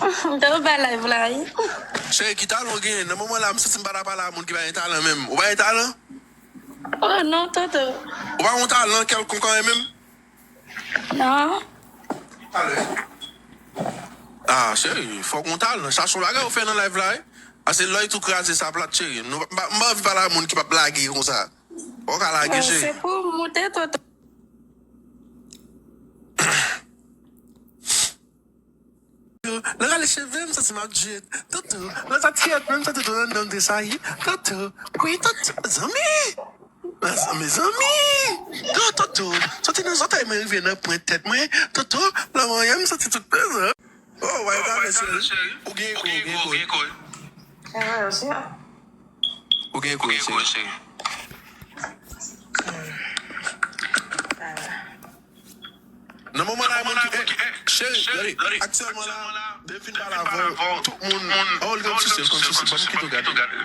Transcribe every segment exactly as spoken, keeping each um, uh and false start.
M te ouvè live la, wi. Cheri, ki talan w genyen? Nan moman la, m santi m pa ta pale a moun ki pa gen talan menm. Ou pa gen talan? Oh non, Toto. Ou pa gen yon talan kèlkonk anyen menm? Non. Talè. Ah, cheri, fòk w gen talan. Chache yon bagay ou fè nan live la, wi. Pase lòy tou kraze sa plat, cheri. Nou, m pa, m pa anvi pale a moun ki p ap lage konsa. Ou ka lage, cheri. Se pou w moute, Toto. Lè rale cheve, m santi m ap jwet. Toto, lè sa tiyèt, menm sa toto nan nan desayi. Toto, wi, toto, zanmi. Mezanmi, mezanmi. Toto, soti nan zòtèy mwen rive nan pwent tèt mwen. Toto, lanmò yè m santi tout prezan. Oh, why not, cheri? Ou gen kou, ou gen kou. Ou gen kou, cheri. Nan moman la, moun ki, eh, cheri, gade, aktyèlman la, depi m fin pale avè w, tout moun, oh, li konn souse, li konn souse, ban m kite w gade.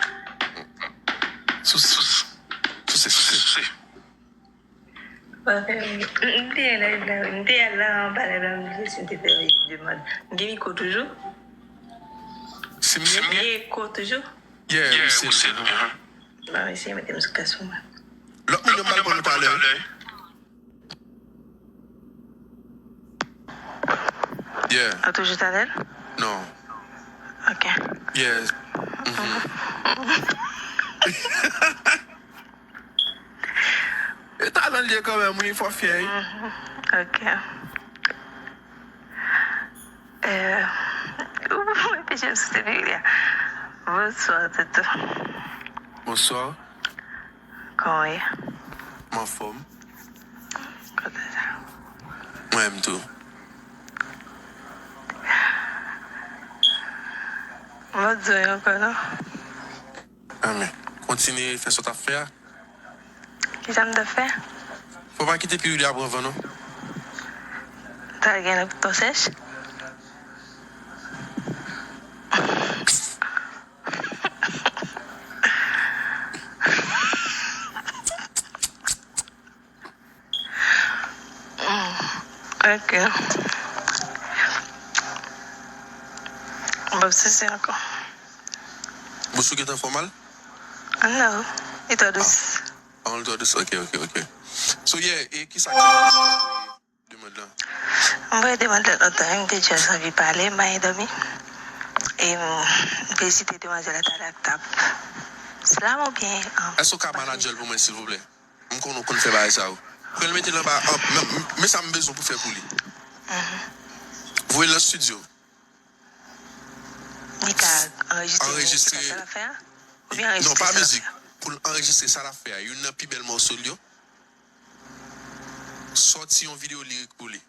Souse, souse, souse. M te al la, m te al la, anba la, la, m te, si m te fè yon demann. M gen mikwo toujou? Si m gen? M gen mikwo toujou? Yeah, ou se li. Bon, mesye, mete m sou klas pou mwen. Lòt moun yo m pral pran nou talè. Yeah. Ou toujou talè? Non. Ok. Yeah. Mhm. E talan l ye kanmenm, wi, fò fyè, wi. Mhm. Ok. Euh, ou mwen peche m sou se Biblia. Bonswa, Toto. Bonswa. Kòman w ye? M anfòm. Kontan sa. Mwen menm tou. M ap di w ankò non. Amen. Kontinye fè sa w t ap fè a. Kisa m t ap fè? Fò w pa kite Piruli a pran van non. Sa gen lè pou to sèch. Ok. M p ap sise ankò. Bouch ou gentan fè w mal? No. Li twò dous. Ah, li twò dous. Ok, ok, ok. So, yeah, e kisa ki demann lan? M voye demann lan lontan, wi, m te just anvi pale, m pa gen dòmi. E m vizite demwazèl la talè ak tap. Slam oubyen, um, èske w ka manadjè l pou mwen, silvouplè? M konnen w konn fè bagay sa yo. Pran l mete l anba, an, men, men sa m bezwen pou fè pou li. Mhm. Voye l nan estidyo. Li ka anrejistre mizik sa l ap fè a? Oubyen anrejistre sa l ap fè a? Non, pa mizik. Pou l anrejistre sa l ap fè a. Youn nan pi bèl mòso l yo. Sòti yon videyo lirik pou li.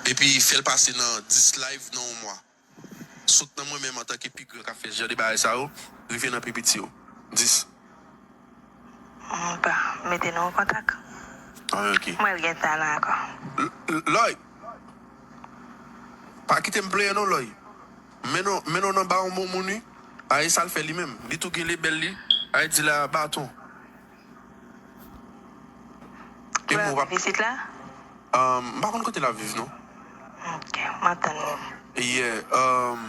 Epi fè l pase nan dis live nan yon mwa. Sot nan mwen menm antanke pi gran k ap fè jan de bagay sa yo, rive nan pi piti yo. Dis. M pa mete nou an kontak. Ah, ok. M wè l gen talan ankò. L-, l-, Lòy, pa kite m pleye non, Lòy. Mennen w, mennen w nan ba yon bon moun, wi. A, e sa l fè li menm. Li tou gen lebèl li. A, e di la baton. Ou wè l ap viv isit la? Um, m pa konn kote l ap viv, non. Ok, m ap tann li. Yeah, um,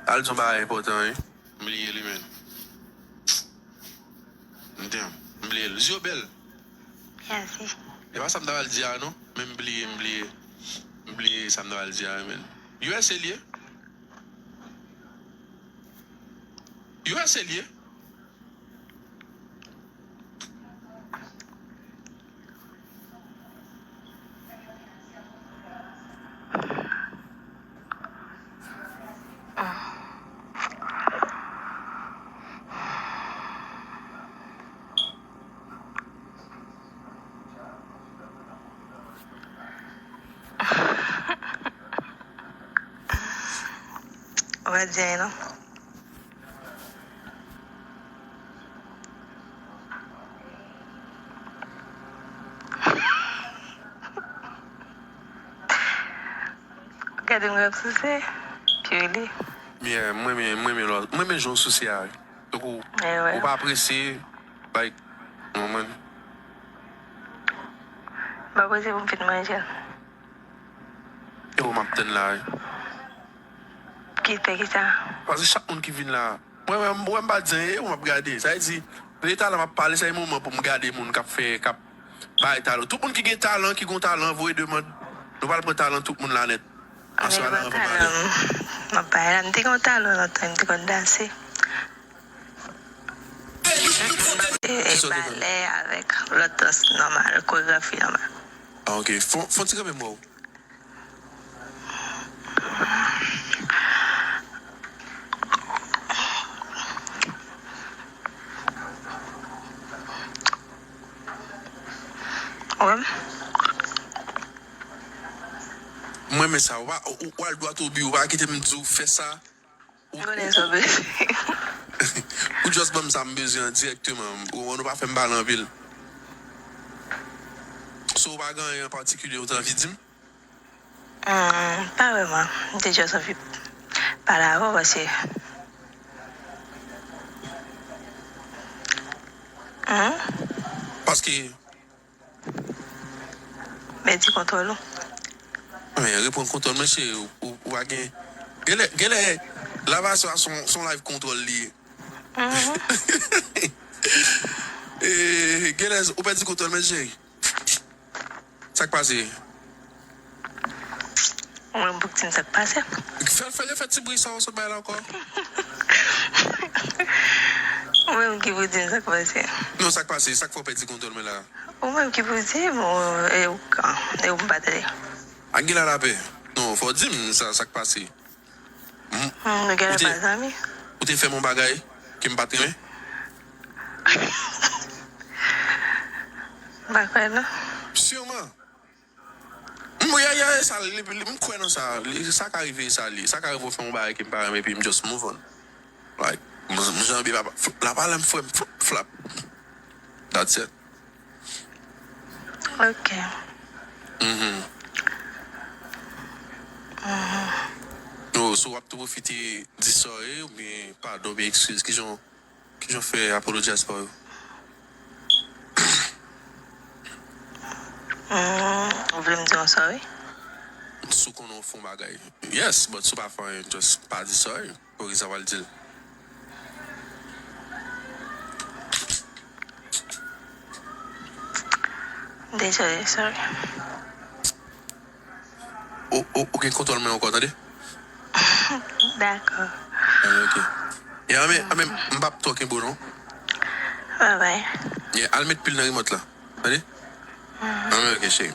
al di yon bagay enpòtan, wi. M bliye li, men. Damn, m bliye l. Zye w bèl. Mèsi. E pa sa m ta pral di a, non. Men m bliye, m bliye. M bliye sa m ta pral di a, men. U S A l ye? U S A l ye? Ou pa di anyen non. Gade mwen ap souse. Pirili. Yeah, mwen renmen, mwen renmen lò, mwen renmen jan w souse a. Donk ou, ou pa apresye, like, ou konprann? M pa apresye pou m fin manje l. M ap tann la wi. Ki fè ki sa? Paske chak moun ki vin la, mwen menm, mwen m pa di anyen, e ou m ap gade. Sa vle di, lè talan m ap pale, se yon moman pou m gade moun k ap fè, k ap bay talan. Tout moun ki gen talan, ki gon talan, voye demann. Nou pral pran talan tout moun la nèt. Anse a la, anvan m ale. M ap pale la, m te gen yon talan lontan, m te konn danse. E balè avèk lòt dans nòmal, koregrafi nòmal. Ah, ok. Fon, fon ti kanpe m wè w. Wè m. Mwen men sa, w pa, w, w al dwat o bi, w pa kite m di w fè sa. M konnen sa w bezwen. Ou just ban m sa m bezwen an dirèkteman. Ou, ou pa fè m pale anpil. So, ou pa gen anyen an patikilye ou t anvi di m? Hmm, pa vrèman. M te just anvi pale avè w paske. Hmm? Paske. Pèdi kontwòl ou. Men, reprann kontwòl, mesye, ou, ou, ou pa gen. Genlè, genlè, live a swa son, son live kontwòl li ye. Eh, genlè, ou pèdi kontwòl, mesye. Sa k pase? Ou menm pou k di m sa k pase. Fè, fè, fè ti bri sa w sot bay la ankò. Ou menm ki pou di m sa k pase. Non, sa k pase? Sa k fè w pèdi kontwòl mwen la? Ou menm ki pou di m, ou, e ou, e ou m pa tande. Ak gen la lapè. Non, fò w di m sa, sa k pase. Hmm, nou genlè pa zanmi. Ou te fè m yon bagay ke m pa t renmen? M pa kwè non. Siman. M, ya, ya, sa, li, li, m kwè nan sa. Li, sa ka rive, sa, li. Sa ka rive w fè yon bagay ke m pa renmen, epi m just move on. Like, m, m janbe, papa, f-, la pa lè m frè m, f-, flap. That's it. Ok. Mhm. Mhm. Oh, so w ap tou pwofite di sorry, oubyen padon, oubyen excuse, kijan, kijan w fè apologize pa yo? Hmm, ou vle m di w sorry? Si w konnen w fè yon bagay. Yes, but si w pa fè anyen, just pa di sorry. Poukisa w al di l? Dezole, sorry. Ou, ou, ou gen kontwòl mwen ankò, tande? Dakò. Ah, ok. Yeah, I mean, I mean, m p ap twò kenbe w non. Bye bye. Yeah, al met pil nan remòt la. Tande? Ah, ok, cheri.